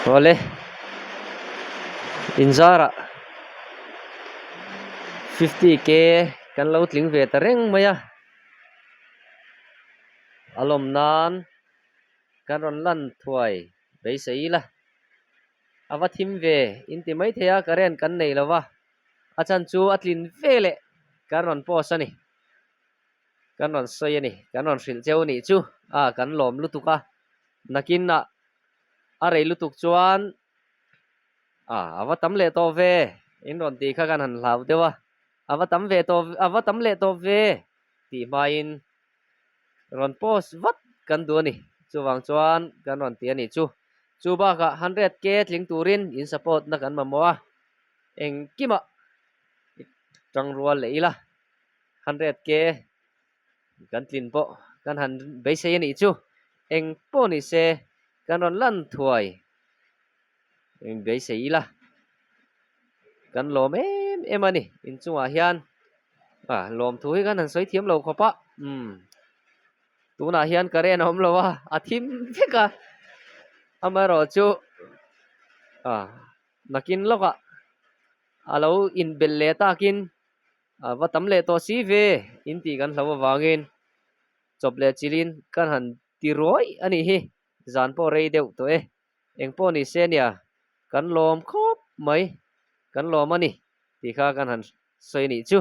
Awle inzarah 50k kan lo tling ve ta reng mai a a lawm nan kan rawn lan thuai beisei ila a va thim ve in ti maithei a current kan nei lo va a chhan chu a tlin ve leh kan rawn post a ni. Kan rawn sawi a ni, kan rawn hrilh cheu nih chu a kan lawm lutuk a, nakin ah a rei lutuk chuan a a va tam leh tawh ve in rawn tih kha kan han hlau deuh a, a va tam ve tawh a va tam leh tawh ve tih hmain rawn post vat kan duh a ni, chuvang chuan kan rawn ti a nih chu. Chu bakah 100k tling turin in support na kan mamawh a, engkimah tangrual leh ila. 100k kan tlin pawh kan han beisei a nih chu eng pawh ni se kan rawn lan thuai eng beisei ila kan lawm em em a ni inchungah hian ah lawm thu hi kan han sawi thiam lo khawp a umm tunah hian current a awm lo a a thim vek a amaherawhchu ah nakin lawkah a lo inbelh leh takin. A va tam leh tawh si ve in tih kan hlo avangin chawp leh chilhin kan han ti ruai a nih hi, zan pawh rei deuh tawh e. Eng pawh ni se nia, kan lawm khawp mai, kan lawm a ni tih kha kan han sawi a nih chu.